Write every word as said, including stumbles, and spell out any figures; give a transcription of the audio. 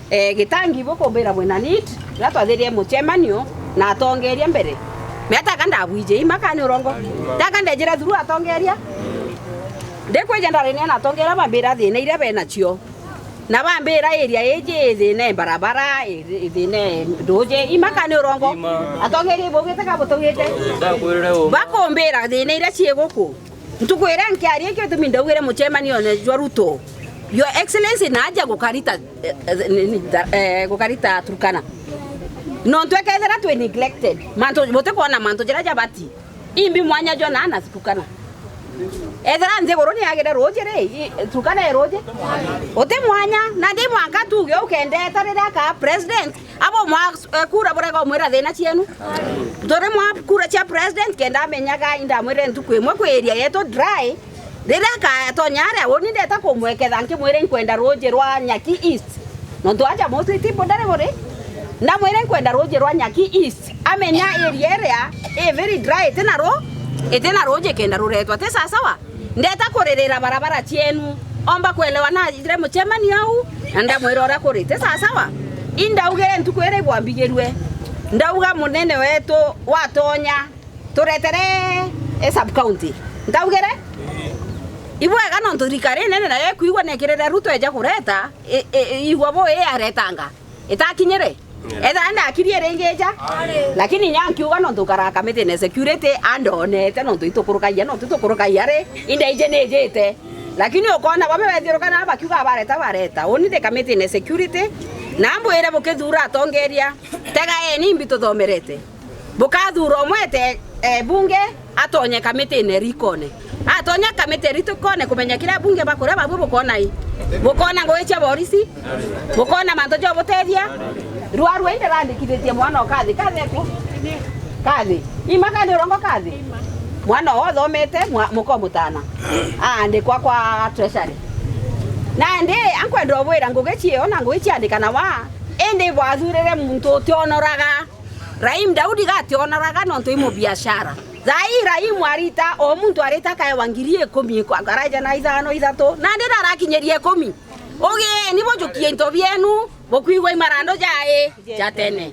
Eh, Gitangi bukumbira bwina need, riria twathirie mucemanio na atongeria mbere. Mea taka ndabwije, ima kana ni urongo? Taka ndejire through atongeria? Ndikwija ndarinea na atongeria bambira thina iria benacio. Na bambira area iji ithina i barabara, i-, ithina i nduji, ima kana ni urongo? Ima. Atongeria ibugite ka butugite? Bakwirire u. Bakumbira thina iria cii guku. Ntuku iria nkiaria, ikio gitumi ndaugire mucemanione jwa Ruto, Your Excellency naaja gukarita, eh, eh, nini, tha-, eh, gukarita Turkana. Nontu ekethira twi neglected, mantu, butikwona mantu jaria jabati, imbi mwanya jwa naa na Turkana. Ethira nthiguru ni yagire ruuji ri, i-, Turkana i ruuji? Uti mwanya, na ndi mwanka tuuge ukendeta riria akaa president, abo mwa, eh, kura burega umwira thina cienu. Turi mwa kura cia president kenda amenyaga indamwire ntuku imwe kwi area yetu dry, riria akatonya aria, uni ndeta kumweketha nkimwira inkwenda ruuji rwa Nyaki East. Nontu aja mostly ti boda ni buri, ndamwira inkwenda ruuji rwa Nyaki East, amenya area iria i very dry, iti na ru-, iti na ruuji kenda ruretwa. Ti sasawa? Ndeta kuririra barabara cienu. Omba kuelewa na ajire mucemanio au, na ndamwira uria kuri. Ti sasawa? Indaugire ntuku iria ibwambigirue, ndauga munene wetu watonya, turetere i sub county. Ndaugire? Ibwega nontu thirikari inene nayo ikwigua nekirire Ruto eja kureta, i-, i-, igua bu i aretanga. Itakinyire? Ethira ndakirie ringi ija, lakini inya nkiuga nontu nkaraga kamitine security, andonete nontu itukurukagia, nontu itukurukagia ri, indaiji nijite. Lakini ukona bamwe bethiuruka na bakiuga bareta, bareta. Uni ndi kamitine security, na mbwire bukithura atongeria, tegaeni mbi tuthomerete. Bukathura umwe ete, eh, bunge atonye kamitine rikone. Atonya kamiti rikone kumenya kiria bunge bakuria babu bukona i. Bukona ngugi cia borisi. Bukona mantu ja ubutethia. Rwarua inde randikithitie mwana o kathi. Kathi ku? Kathi. Ima kathi urongo kathi? Mwana o thomete, mwa-, muko mutana. Aandikwa kwa treasury. Nandi, ankwenda ubwira ngugi ciio na ngugi ciandikanawa, indi bwathurire muntu utionoraga. Rahim Daudi gationoraga nontu i mubiashara. Thaa ii Rahim arita, o muntu arita akaewa ngiri ikumi kwa, araeja na ithano, ithatu, nandi narakinyirie ikumi. Ugieni bujukie into bienu, bukwigua i marando jai ja tene.